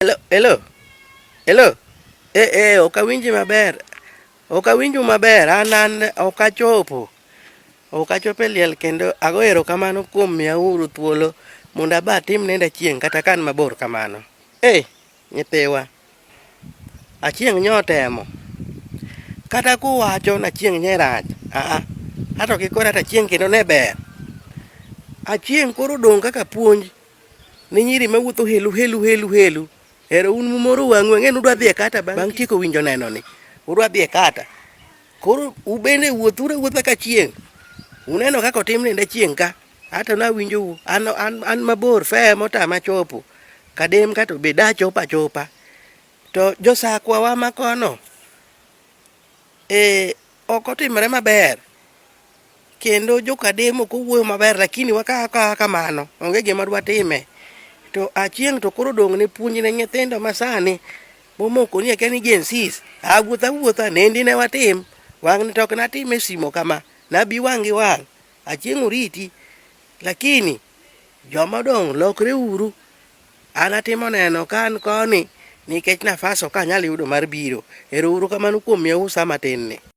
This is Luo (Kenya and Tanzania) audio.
Hello, hello. Hello. Eh, eh, ok awinji maber. Ok awinju maber, an an ok achopo. Ok achopo e liel kendo ago erokamano kuom miyauru thuolo mondo aba atim nenda chieng' kata ka an mabor kamano. Eh, nyithiwa. Achieng' nyo otemo. Kata kuwacho ni Achieng' nye rach, aa, ato kik koro ati Achieng' kendo ne ber. Achieng' koro odong' kaka puonj ne nyiri mawuotho helu helu helu helu. Ero un mumoro wang'u ang'e ni udwa dhi e kata bang' tieko winjo neno ni. Udwa dhi e kata. Koro ubende wuothuru awuotha ka chieng'. Uneno kaka otim nenda chieng' ka. Ato nawinjou an, an, an mabor fare motama chopo. Kadem ka to be dachop achopa. To josakwa wa makono e ok otimre maber. Kendo jokadem ok owuoyo maber lakini wakawa akawa kamano onge gima dwatime. To Achieng' to koro odong' ne puonj ne nyithindo masani momoko ni akia ni Gen Zs awuoth awuotha nendi ne watim wang'ni to ok natim e simo kama nabi wang' gi wang' Achieng' oriti lakini joma odong' lokre uru an atimo neno ka an koni nikech nafas ok anyal yudo mar biro. Ero uru kamano kuom miyau sa matin ni.